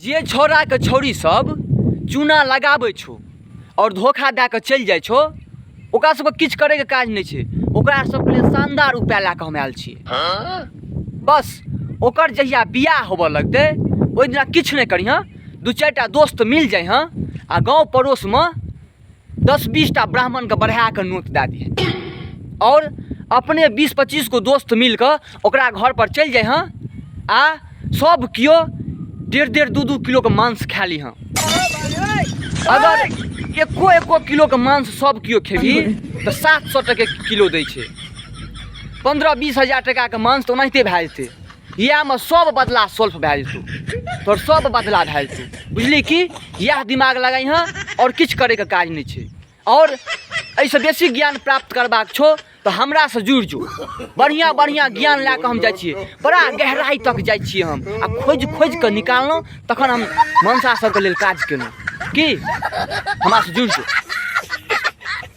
जे छौड़ाके छौड़ी सब चूना लगाबै छौ आओर धोखा दए कऽ चलि जाइ छौ ओकरा सबके किछु करैके काज नहि छै ओकरा सबके लेल शानदार उपाय लए कऽ हम आयल छी बस ओकर जहिया बियाह होबऽ लगतै ओहि दिना किछु नहि करिहँ दू चारिटा दोस्त मिल जइहँ आ गाँव पड़ोसमे दस बीसटा ब्राह्मणके बढ़ा कऽ नोत दए दिहँ आओर अपने 20 25 गो दोस्त मिल कऽ ओकरा घर पर चलि जइहँ आ सब केओ डेढ़ डेढ़ दू दू किलोके मांस खा लिहँ। अगर एको एको किलोके मांस सब केओ खेबही तऽ 700 टके किलो दै छै। 15-20 हजार टकाके मांस तऽ ओनाहिते भए जेतै। इएहमे सब बदला सॉल्व भए जेतौ, तोहर सब बदला भए जेतौ, बुझली की? इएह दिमाग लगैहँ आओर किछु करैके काज नहि छै। आओर एहिसँ बेसी ज्ञान प्राप्त करबाक छौ तऽ हमरासँ जुड़ि जो। बढ़िआँ बढ़िआँ ज्ञान लए कऽ हम जाइ छियै, बड़ा गहराइ तक जाइ छियै हम आ खोजि खोजि कऽ निकाललहुँ, तखन हम मनसा सबके लेल काज केलहुँ। की हमरासँ जुड़ि जो।